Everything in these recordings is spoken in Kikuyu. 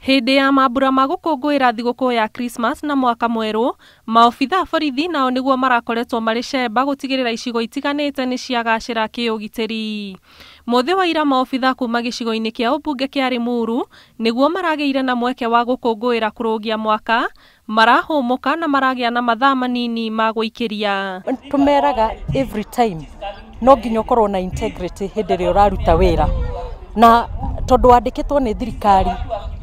Hĩndĩ ya mambura ma gũkũngũĩra thigũkũ ya Christmas na mwaka mwerũ, maobitha a borithi nao nĩguo marakoretwo marĩ cemba gũtigĩrĩra icigo itiganĩte nĩ ciagacĩra kĩũgitĩri. Mũthĩ wa ira maobitha kuma gĩcigo-inĩ kĩa ũmbunge kĩa Limuru nĩguo maragĩire na mweke wa gũkũngũĩra kũrũgia mwaka, marahũmũka na maragĩa na mathaa manini ma gũikĩria. Tũmeraga every time no nginya ũkorwo na integrity hĩndĩ ĩrĩa ũraruta wĩra, na tondũ wandĩkĩtwo nĩ thirikari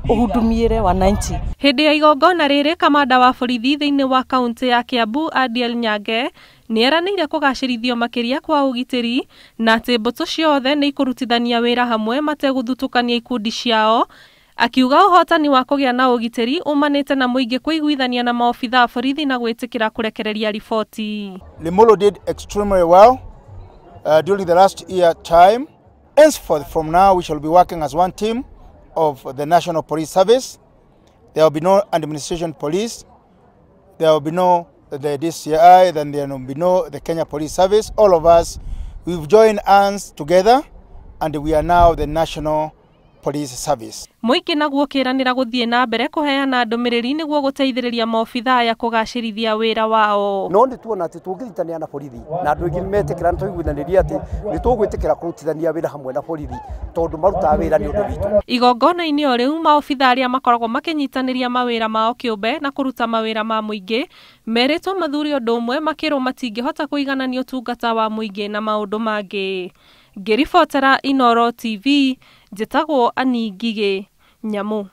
ũhudumiĩre wananchi. Hĩndĩ ya igongona rĩrĩ, kamanda wa borithi thĩinĩ wa kaunti ya Kiambu Adiel Nyange nĩ eranĩire kũgacĩrithio makĩria kwa ũgitĩri na atĩ mbũtũ ciothe nĩ ikũrutithania wĩra hamwe mategũthutũkania ikundi ciao, akiuga ũhotani wa kũgĩa na ũgitĩri umanĩte na mũingĩ kũiguithania na maobitha a borithi na gwĩtĩkĩra kũrekereria riboti. Limuru did extremely well during the last year time. Henceforth, from now, we shall be working as one team of the National Police Service. There will be no administration police. There will be no the DCI, then there will be no the Kenya Police Service. All of us, we've joined hands together, and we are now the National Police Service. Mũingĩ naguo ũkĩranĩra gũthiĩ na mbere kũheana ndũmĩrĩri nĩguo gũteithĩrĩria maobitha aya kũgacĩrithia wĩra wao. No nĩ tuona atĩ tũngĩnyitanĩra na borithi na andũ aingĩ nĩmetĩkĩra na tũiguithanĩrie atĩ nĩ tũgwĩtĩkĩra kũrutithania wĩra hamwe na borithi tondũ marutaga wĩra nĩ ũndũ witũ. Igongona-inĩ o rĩu, maobitha arĩa makoragwo makĩnyitanĩria mawĩra mao kĩũmbe na kũruta mawĩra ma mũingĩ merĩtwo mathure ũndũ ũmwe, makĩrwo matingĩhota kũiganania ũtungata wa mũingĩ na maũndũ mangĩ. Ngĩribotera Inooro TV, njĩtagwo Annie Ngigĩ Nyamu.